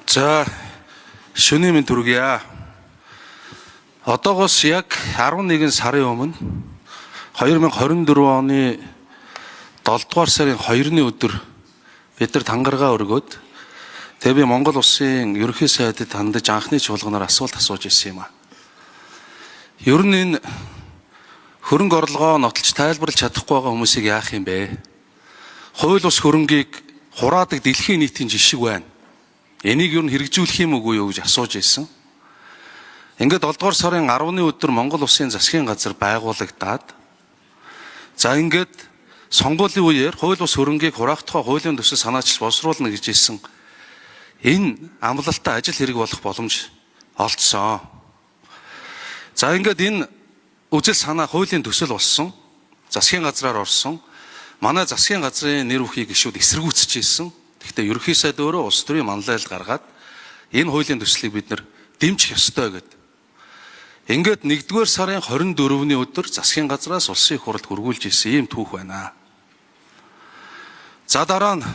За, шөнийн мэнд хүргье. Одоогоос яг 11 сарын өмнө 2024 оны 7 дугаар сарын 2-ны өдөр бид нар тангараа өргөөд тэгээ би Монгол улсын ерөнхий сайдад хандаж анхны чуулганаар асуулт асууж ирсэн юм а. Ер нь энэ хөрөнгө орлогоо нотолж тайлбарлаж чадахгүй байгаа хүмүүсийг яах юм бэ? Хууль бус хөрөнгийг хураадаг дэлхийн нийтийн жишг байна. Энийг ер нь хэрэгжүүлэх юм үгүй юу гэж асууж ирсэн. Ингээд 7 дугаар сарын 10-ны өдөр Монгол Улсын засгийн газар байгуулагдаад, за, ингээд сонгуулийн үеэр хууль бус хөрөнгийг хураах тухай хуулийн төсөл санаачилж боловсруулна гэж хэлсэн. Энэ амлалтаа ажил хэрэг болох боломж олдсон. За, ингээд энэ үзэл санаа хуулийн төсөл болсон. Засгийн газраар орсон. Манай засгийн газрын нэр бүхий гишүүд эсэргүүцэж ирсэн. Гэхдээ ерөнхий сайд өөрөө улс төрийн манлайлал гаргаад энэ хуулийн төслийг бид нар дэмжих ёстой гэдэг. Ингээд 1-р сарын 24-ний өдөр засгийн газраас улсын их хурлд хөргүүлж ирсэн ийм түүх байна. За, дараа нь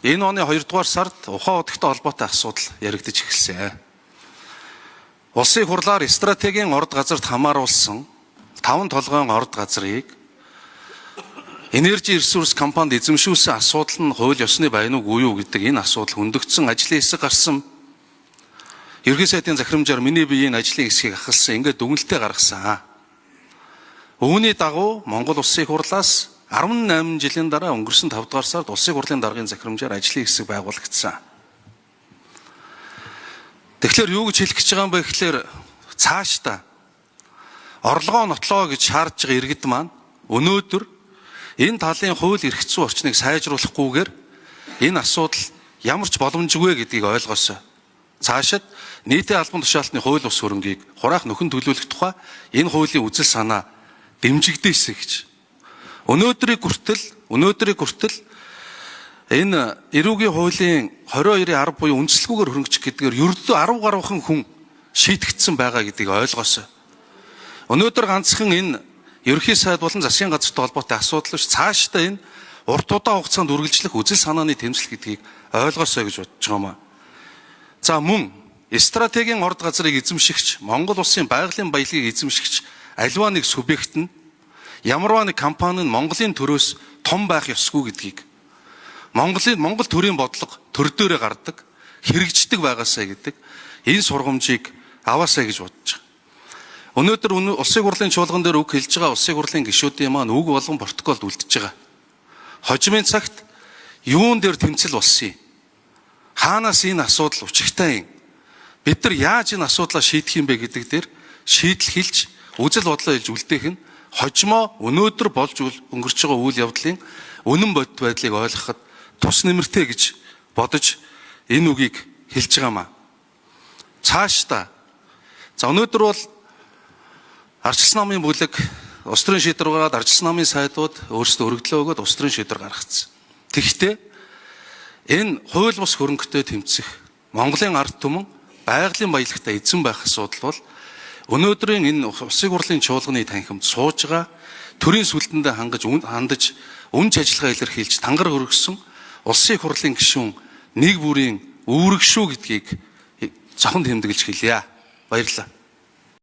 энэ оны 2-р сард ухаан удагтай холбоотой асуудал яригдаж эхэлсэн. Улсын их хурлаар стратегийн орд газарт хамааруулсан таван толгойн орд газрыг Энерги ресурс компанид эзэмшүүлсэн асуудал нь хууль ёсны байна уугүй юу гэдэг энэ асуудал хөндөгдсөн, ажлын хэсэг гарсан. Ерөнхий сайдын захирамжаар миний биеийн ажлын хэсгийг ахалсан. Ингээд дүгнэлтээ гаргасан. Үүний дагуу Монгол Улсын их хурлаас 18 жилийн дараа өнгөрсөн 5 дугаар сард Улсын хурлын даргын захирамжаар ажлын хэсэг байгуулагдсан. Тэгэхээр юу гэж хэлэх гэж байгаа юм бэ гэхээр цаашдаа орлогоо нотлоо гэж шаардж байгаа иргэд маань өнөөдөр энэ талын хууль эрх зүйн орчныг сайжруулахгүйгээр энэ асуудал ямар ч боломжгүй гэдгийг ойлгосоо. Цаашид нийтийн албан тушаалтны хууль бус хөрөнгийг хураах, нөхөн төлөөлөх тухай энэ хуулийн үзэл санаа дэмжигдээсэй гэж. Өнөөдрийг хүртэл энэ эрүүгийн хуулийн 22-ын 10 буюу үндэслэлгүйгээр хөрөнгөчих гэдгээр ердөө 10 гаруйхан хүн шийтгдсэн байгаа гэдгийг ойлгосоо. Өнөөдөр ганцхан энэ ерөнхий сайд болон засгийн газартай холбоотой асуудал биш, цаашдаа энэ урт удаан хугацаанд үргэлжлэх үзэл санааны тэмцэл гэдгийг ойлгосоо гэж бодож байгаа юм аа. За, мөн стратегийн орд газрыг эзэмшигч, Монгол улсын байгалийн баялагийг эзэмшигч аливаа нэг субъект нь, ямарваа нэг компани нь Монголын төрөөс том байх ёсгүй гэдгийг, Монголын Монгол төрийн бодлого төр дээрээ гардаг, хэрэгждэг байгаасай гэдэг энэ сургамжийг аваасай гэж бодож байгаа. Өнөөдөр улсын хурлын чуулган дээр үг хэлж байгаа улсын хурлын гишүүдийн маань үг болгон протоколд үлдэж байгаа. Хожимын цагт юун дээр тэмцэл болсон юм? Хаанаас энэ асуудал учиртай юм? Бид нар яаж энэ асуудлаа шийдэх юм бэ гэдэг дээр шийдэл хэлж, үзэл бодлоо хэлж үлдээх нь хожмоо өнөөдөр болж өнгөрч байгаа үйл явдлын үнэн бодит байдлыг ойлгоход тус нэмэртэй гэж бодож энэ үгийг хэлж байгаа юм аа. Цаашдаа, за, өнөөдөр бол Ардчилсан намын бүлэг улс төрийн шийдвэр гаргаад, Ардчилсан намын сайдууд өөрсдөө өргөдлөө өгөөд улс төрийн шийдвэр гаргацсан. Тэгэхдээ энэ хууль бус хөрөнгөтэй тэмцэх, Монголын ард түмэн байгалийн баялагтай эзэн байх асуудал бол өнөөдрийн энэ улсын хурлын чуулганы танхимд сууж байгаа, төрийн сүлдэндээ хангаж хандаж үнж ажиллагаа илэрхийлж тангар өргөсөн улсын их хурлын гишүүн нэг бүрийн үүрэг шүү гэдгийг цохон тэмдэглэж хэлье. Баярлалаа.